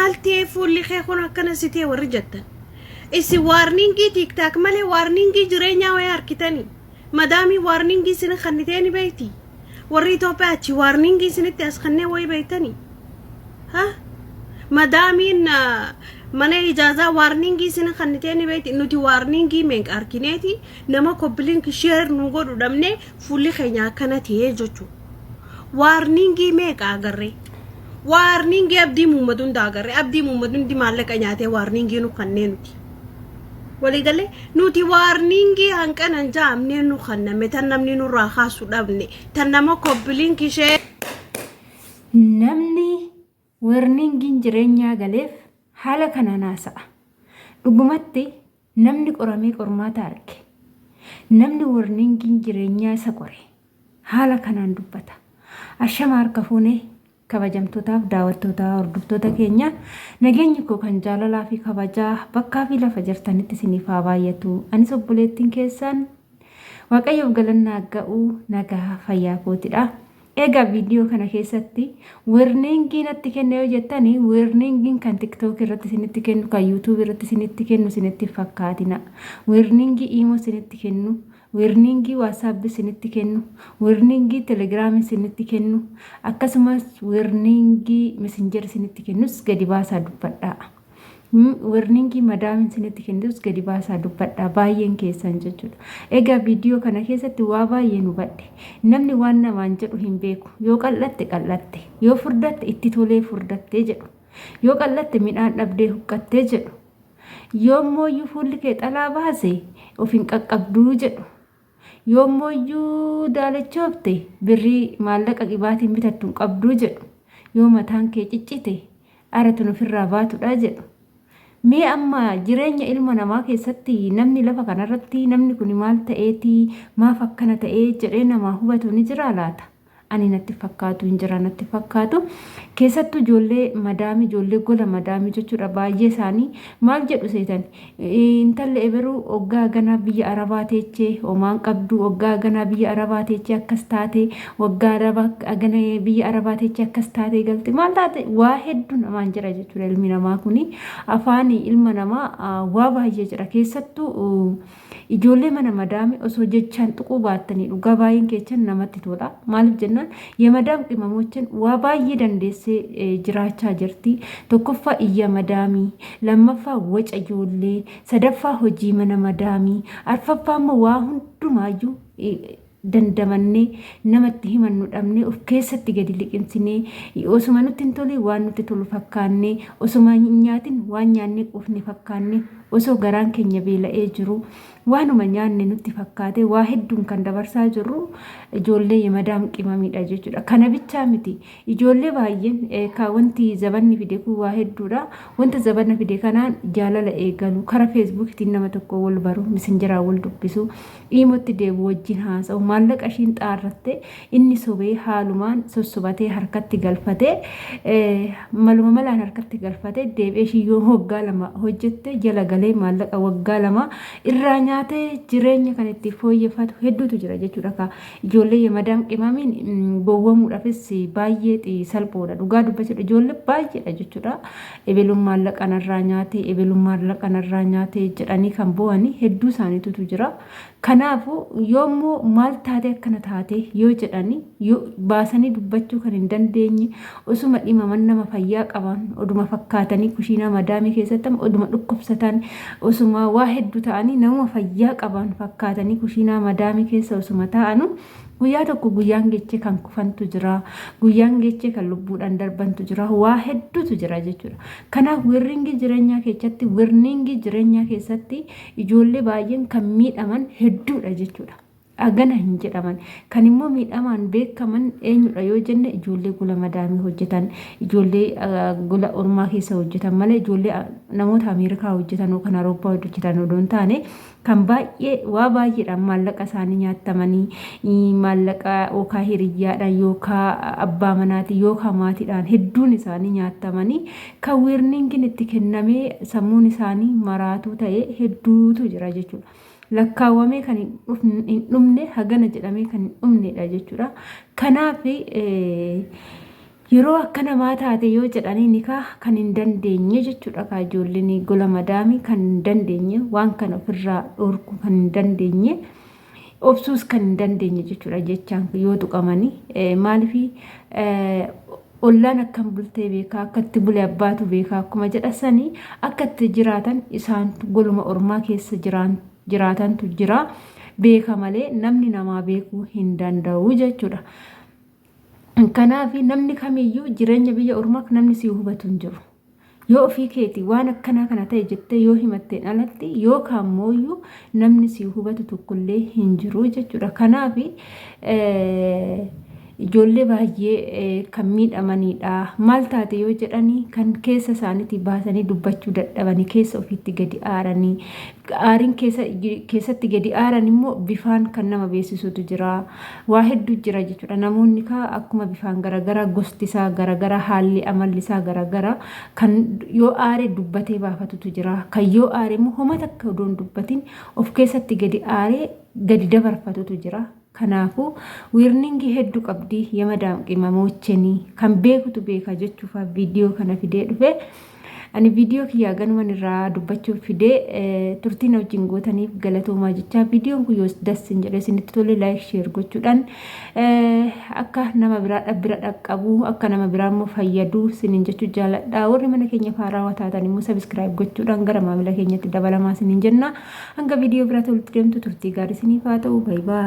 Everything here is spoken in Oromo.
Maal ta'e fuulli kee kun akkana si ta'e warri jettan. Isin warningii TikTok malee warningii jireenyaa wayii harkitanii. Madaamii warningii isin kannitee ni beekti. Warri Itoophiyaa achi warningii isinitti as kannee wayii beektanii. Ha? Madaamiin mana ijaazaa warningii isin kannitee ni beekti. Nuti warningii meeqa harkineeti nama copy link share nu godhu dhabnee fuulli keenya akkana ta'ee jechuudha. Warningii meeqa agarree? Warningii Abdii Muummad hunda agarree. Abdii Muummad hundi maallaqa nyaatee warningii nu kannee nuti. Waliigalee nuti warningii hanqanan jaamnee nu kanname tan namni nurraa kaasu dhabne tan nama copy link share. Namni warningiin jireenyaa galeef haala kanaan haasa'a. Dhugumatti namni qoramee qormaata arge, namni warningiin jireenyaa isa qore haala kanaan dubbata. Ashama harka fuunee kabajamtootaaf daawwattoota hordoftoota keenya, nageenyi koo kan jaalalaa fi kabajaa bakkaa fi lafa jirtanitti isiniif haa baay'atu. Anis obboleettiin keessan Waaqayyoof galannaa ga'uu nagaa fayyaa kootidha. Egaa viidiyoo kana keessatti warningii natti kenna yoo jettani, warningiin kan TikTok irratti isinitti kennu, kan YouTube irratti isinitti kennu isinitti fakkaatina. Warningii Imo isinitti kennu, warningii WhatsApp isinitti kennu, warningii Telegram isinitti kennu, akkasumas warningii Messenger isinitti kennus gadi baasaa dubbadhaa. Warningii madaamiin isinitti kennitus gadi baasaa dubbadhaa baay'een keessan jechuudha. Egaa viidiyoo kana keessatti waa baay'een hubadhe. Namni waan namaan jedhu hin beeku. Yoo qal'atte qal'atte, yoo furdatte itti tolee furdattee jedhu. Yoo qal'atte midhaan dhabdee huqqattee jedhu. Yoo immooyyuu fuulli kee xalaa baase of hin qaqqabduu jedhu. Yoo immooyyuu daalachoofte birrii maallaqa qibaatiin bitattu hin qabduu jedhu. Yoo mataan kee ciccite ara tun ofirraa baatudha jedhu. Mee amma jireenya ilma namaa keessatti namni lafa kanarratti namni kun maal ta'eeti, maaf akkana ta'ee jedhee namaa hubatu ni jiraa laata? Ani natti fakkaatu, hin jira natti fakkaatu. Keessattuu ijoollee madaamii, ijoollee gola madaamii jechuudha, baay'ee isaanii maal jedhu seetan? Intalli eberuu waggaa ganaa biyya arabaa teechee homaan qabdu, waggaa ganaa biyya arabaa teechee akkas taate, waggaa gana biyya arabaa teechee akkas taatee galte, maal taate, waa hedduu namaan jira jechuudha. Ilmi namaa kuni afaan ilma namaa waa baay'ee jira. Keessattuu ijoollee mana madaami osoo jechaan tuquu baattanii dhugaa baay'een keechan namatti tola. Maaliif jennaan, yemadaam qimamochin waa baay'ee dandeessee jiraachaa jirti. Tokkoffaa iyya madaamii, lammaffaa waca ijoollee, sadaffaa hojii mana madaamii, arfaffaa immoo waa hundumaayyuu dandamannee namatti himannu dhabnee of keessatti gadi liqimsinee, osuma nutti hin tolin waan nutti tolu fakkaannee, osuma hin nyaatin waan nyaannee quufne fakkaannee, osoo garaan keenya beela'ee jiru waanuma nyaanne nutti fakkaatee waa hedduun kan dabarsaa jirru ijoollee yemadaam qimamiidha jechuudha. Kana bichaa miti, ijoollee baay'een wanti zabanni fide kun waa hedduudha. Wanta zabana fide kanaan jaalala eegalu, kara Facebookitiin nama tokko wal baru, Messengeraan wal dubbisu, Imotti deebu, wajjin haasa'u, maallaqa ishiin xaarratte inni sobee haalumaan sossobatee harkatti galfatee, maluma malaan harkatti galfatee deebi'ee, ishii yoo waggaa 2 hojjette jala galee maallaqa waggaa 2 irraa nyaatee jireenya kan itti fooyyeffatu hedduutu jira jechuudha. Ka ijoollee yemadaam qimamiin gowwamuudhaafis baay'ee salphoodha, dhugaa dubbachuudha, ijoollee baay'eedha jechuudha. Ebeluun maallaqa narraa nyaate, ebeluun maallaqa narraa nyaate jedhanii kan bo'anii hedduu isaaniitutu jira. Kanaafuu yoommoo maal taatee akkana taate yoo jedhani yoo baasanii dubbachuu kan hin dandeenye, osuma dhimaman nama fayyaa qaban oduma fakkaatanii, kushiinaa madaamii keessatti amma oduma dhukkubsatan, osuma waa hedduu ta'anii namuma fayyaa qaban fakkaatanii kushiinaa madaamii keessa osuma taa'anu guyyaa tokko guyyaan geechee kan kufantu jira, guyyaan geechee kan lubbuudhaan darbantu jira, waa hedduutu jira jechuudha. Kanaaf wirringii jireenyaa keessatti, wirningii jireenyaa keessatti ijoollee baay'een kan miidhaman hedduudha jechuudha. Agana hin jedhaman. Kan immoo miidhamaan beekaman eenyudha yoo jenne, ijoollee gola madaamii hojjetan, ijoollee gola ormaa keessa hojjetan malee ijoollee namoota Ameerikaa hojjetan yookaan Awurooppaa hojjetan odoo hin taane, kan baay'ee waa baay'eedhaan maallaqa isaanii nyaattamanii, maallaqa yookaan hiriyyaadhaan yookaan abbaa manaatiin yookaan maatiidhaan hedduun isaanii nyaattamanii kan warningiin itti kennamee sammuun isaanii maraatuu ta'e hedduutu jira jechuudha. Lakkaawwamee kan hin dhumne, hagana jedhamee kan hin dhumnedha jechuudha. Kanaaf Yeroo akka namaa taate yoo jedhanii nikaa kan hin dandeenye jechuudha kaa ijoolleen gola madaamii kan hin dandeenye waan kana ofirraa dhorkuu kan hin dandeenye obsuus kan hin dandeenye jechuudha jechaan yoo tuqamanii maaliif ollaan akkam bultee beekaa akka itti bule abbaatu beekaa akkuma jedha sanii akka itti jiraatan isaan goluma ormaa keessa jiraatantu jira beeka malee namni namaa beekuu hin danda'u jechuudha. Kanaaf namni kamiyyuu jireenya biyya ormaa namni si hubatu hin jiru. Yoo ofii keetii waan akkanaa kana ta'e jettee yoo himatteen alatti yookaan mooyyuu namni si hubatu tokkollee hin jiru jechuudha. Kanaaf ijoollee baay'ee kan miidhamanidha. Maal taate yoo jedhanii kan keessa isaaniitii baasanii dubbachuu dadhabanii keessa ofiitti gadi aaranii aariin keessatti gadi aaran immoo bifaan kan nama beeksisutu jira. Waa hedduu jira jechuudha. Namoonni kaa akkuma bifaan garagaraa gosti isaa garagaraa haalli amalli isaa garagaraa kan yoo aare dubbatee baafatutu jira. Kan yoo aare immoo homa takka odoo hin dubbatin of keessatti gadi aaree gadi dabarfatutu jira. Kanaafuu warning hedduu qabdi yamadaam qimamoocheni kan beekutu beeka jechuufa viidiyoo kana fidee dhufe. Ani viidiyoo kiyyaa ganuman irraa dubbachuuf fidee turtiin wajjin gootaniif galatoomaa jechaa viidiyoon kun yoo dassin jedhee isinitti tole like share gochuudhaan akka nama biraa bira dhaqqabu akka nama biraa immoo fayyadu isiniin jechuu jaaladha. Warri mana keenya haarawaa taatan immoo subscribe gochuudhaan gara maamila keenyatti dabalamaa isiniin jenna. Hanga viidiyoo biraatti walitti deemtu turtii gaarii isiniif haa ta'u. Bye bye.